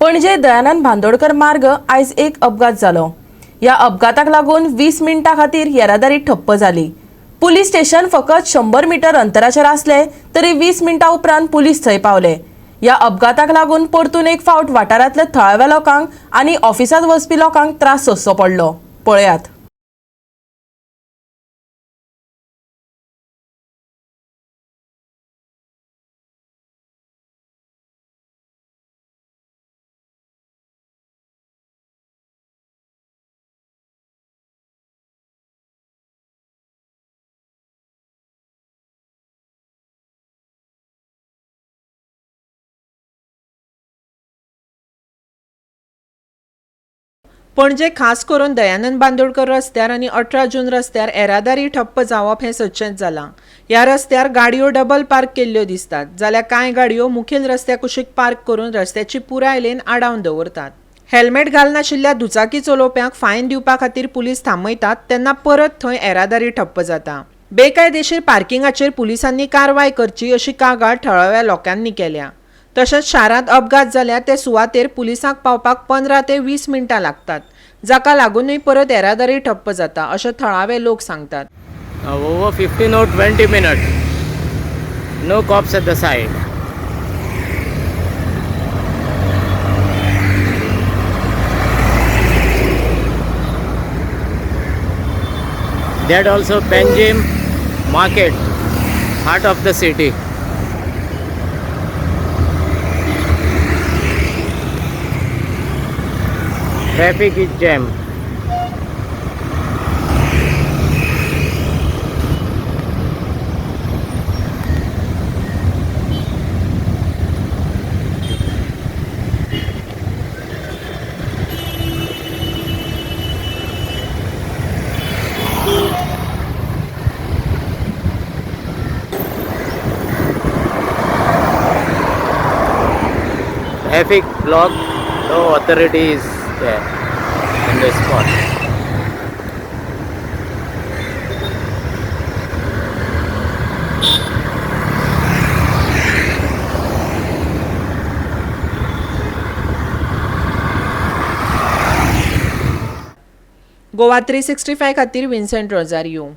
पणजे दयानंद बांदोडकर मार्ग आयज एक अपघात जालो. ह्या अपघाताक लागून 20 मिनटां खातीर येरादारी ठप्प जाली. पुलीस स्टेशन फकत 100 मीटर अंतराचेर आसले तरी 20 मिनटां उपरांत पुलीस थंय पावले. ह्या अपघाताक लागून परतून एक फावट वाठारांतल्या थळाव्या लोकांक आनी ऑफिसांत वचपी लोकांक त्रास सोंसचो पडलो. पळयात. पणजे खास करून दयानंद बांदोडकर रस्त्यार आनी 18 जून रस्त्यार येरादारी ठप्प जावप हें सदचेंच जालां. ह्या रस्त्यार गाडयो डबल पार्क केल्ल्यो दिसतात, जाल्यार कांय गाडयो मुखेल रस्त्या कुशीक पार्क करून रस्त्याची पुराय लेन आडावन दवरतात. हेल्मेट घालनाशिल्ल्या दुचाकी चलोवप्यांक फायन दिवपा खातीर पुलीस थांबयतात तेन्ना परत थंय येरादारी ठप्प जाता. बेकायदेशीर पार्किंगाचेर पुलिसांनी कारवाय करची अशी कागाळ थळाव्या लोकांनी केल्या. तशेंच शारांत अपघात जाल्यार ते सुवातेर पुलिसांक पावपाक 15 ते 20 मिनटां लागतात, जाका लागूनय परत येरादारी ठप्प जाता अशें थळावे लोक सांगतात. Over 15 or 20 minutes. No cops at the side. That also Panjim market, heart of the city. Traffic is jam. Traffic block, no authority is there on the spot. Goa 365 खातीर विन्सेंट रोजारियो.